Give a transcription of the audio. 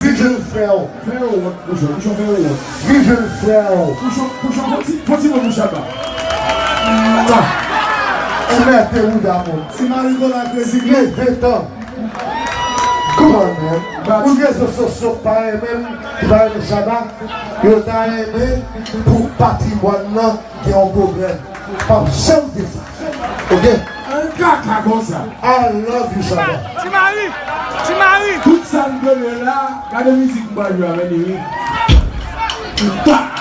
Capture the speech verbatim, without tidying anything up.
Viv jèn frè w. Fè yo wont, Pouchon. Pouchon, fè yo wont. Viv jèn frè w. Pouchon, Pouchon, fon ti, fon ti mo pou Shabba. Mwa. Mète ou damou. Ti mari Kola Crazy. Leve tan. Come on, man. Moun rezo sosyo k pa renmen m, ki pa renmen Shabba, yo ta renmen pou patrimwàn nan gen yon pwoblèm. P ap janm di sa. Oke? An kaka konsa. I love you, Shabba. Ti mari! Ti mari! Tout sa m konnen la, gade mizik m pral jwe avè li, wi. Tout sa.